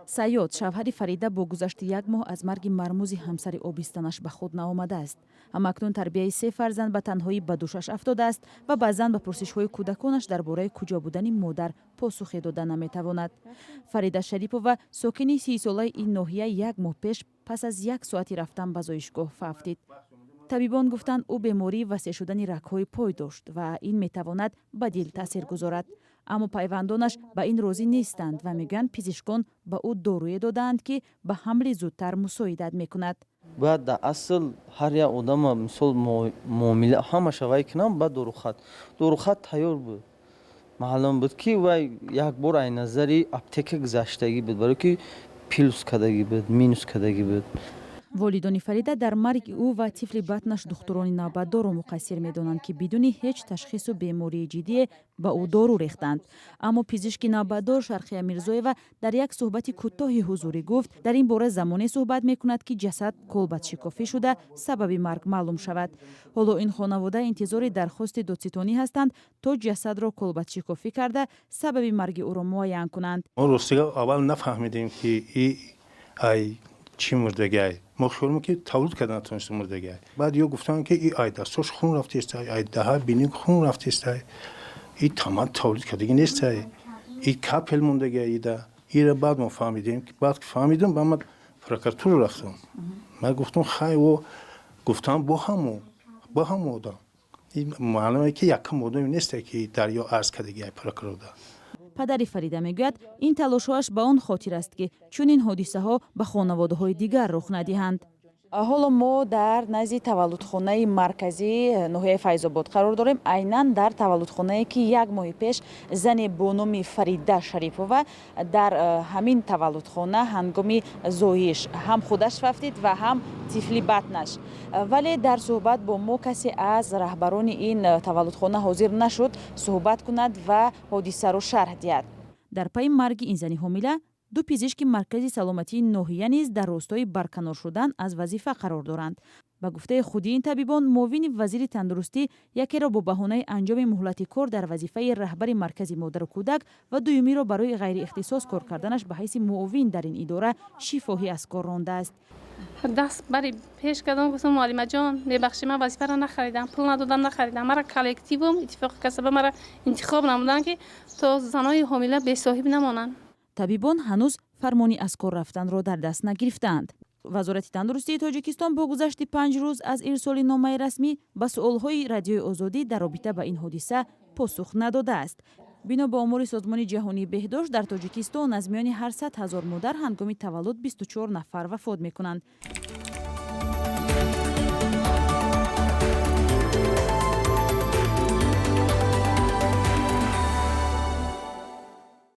Саёд, шавҳари Фарида, бо гузашти як моҳ аз марги мармузи ҳамсари обистанаш ба худ наомадааст. Ҳамакнун тарбияи се фарзанд ба танҳоӣ ба дӯшаш афтодааст ва баъзан ба пурсишҳои кӯдаконаш дар бораи куҷо будани модар посухе дода наметавонад. Фарида Шарипова, сокини 30-солаи ин ноҳия, як моҳ пеш пас аз як соати рафтан ба зоишгоҳ фавтид. Табибон гуфтанд, ӯ бемории васеъ шудани рагҳои пой дошт ва ин метавонад ба дил таъсир гузорад. Аммо пайвандонаш ба ин розӣ нестанд ва мегӯянд, пизишкон ба ӯ доруе додаанд, ки ба ҳамли зудтар мусоидат мекунад. Бояд дар асл ҳар як одама, мисол, муомила ҳамаша вай кунам, баъд дорухат тайёр буд. Маълум буд, ки вай як бор ай назари аптека гузаштагӣ буд, барое ки плюс кардагӣ буд, минус кардагӣ буд. Волидони Фарида дар марги ӯ ва тифли батнаш духтурони навбатдорро муқассир медонанд, ки бидуни ҳеҷ ташхису бемории ҷиддие ба ӯ дору рехтанд. Аммо пизишки навбатдор Шарқия Мирзоева дар як суҳбати кӯтоҳи ҳузурӣ гуфт, дар ин бора замоне суҳбат мекунад, ки ҷасад колбадшикофӣ шуда, сабаби марг маълум шавад. Ҳоло ин хонавода интизори дархости додситонӣ ҳастанд, то ҷасадро колбадшикофӣ карда, сабаби марги ӯро муайян кунанд. Мо ростига аввал нафаҳмидем, ки и ай чӣ мурдагиай. Мо хиёлмо, ки тавлуд карда натавониста мурдагиай. Баъд ё гуфтанд, ки и ай дастош хун рафтестай, ай даҳа бини хун рафтестай, и таман тавлуд кардагӣ нестай, и капель мондагиай ида. Ира баъд мо фаҳмидем. Баъд ки фаҳмидем, ба ман прокуратура рафтам. Ман гуфтам, хай, о гуфтам, бо ҳаму одам маълуме, ки якам одаме несте, ки дарё арз кардагиай прокурорда. Падари Фарида мегӯяд, ин талошҳояш ба он хотир аст, ки чунин ҳодисаҳо ба хонаводаҳои дигар рух надиҳанд. Ҳоло мо дар назди таваллудхонаи марказии ноҳияи Файзобод қарор дорем, айнан дар таваллудхонае, ки як моҳи пеш зане бо номи Фарида Шарипова дар ҳамин таваллудхона ҳангоми зоиш ҳам худаш фавтид ва ҳам тифли батнаш. Вале дар суҳбат бо мо касе аз раҳбарони ин таваллудхона ҳозир нашуд суҳбат кунад ва ҳодисаро шарҳ диҳад. Дар пайи марги ин зани ҳомила ду пизишки маркази саломатии ноҳия низ дар ростои барканор шудан аз вазифа қарор доранд. Ба гуфтаи худи ин табибон, муовини вазири тандурустӣ якеро бо баҳонаи анҷоми муҳлати кор дар вазифаи раҳбари маркази модару кӯдак ва дуюмиро барои ғайриихтисос кор карданаш ба ҳайси муовин дар ин идора шифоҳӣ аз кор рондааст. Даст бари пеш кардам, гуфтам: «Муаллимаҷон, мебахшӣ, ман вазифаро нахаридам, пул надодам, нахаридам. Мара коллективум, иттифоқи касаба мара интихоб намуданд, ки то занои ҳомила бесоҳиб намонанд». Табибон ҳанӯз фармони аз кор рафтанро дар даст нагирифтаанд. Вазорати тандурустии Тоҷикистон бо гузашти 5 рӯз аз ирсоли номаи расмӣ ба суолҳои Радиои Озодӣ дар робита ба ин ҳодиса посух надодааст. Бино ба омори Созмони Ҷаҳонии Беҳдошт, дар Тоҷикистон аз миёни ҳар 100 000 модар ҳангоми таваллуд 24 нафар вафот мекунанд.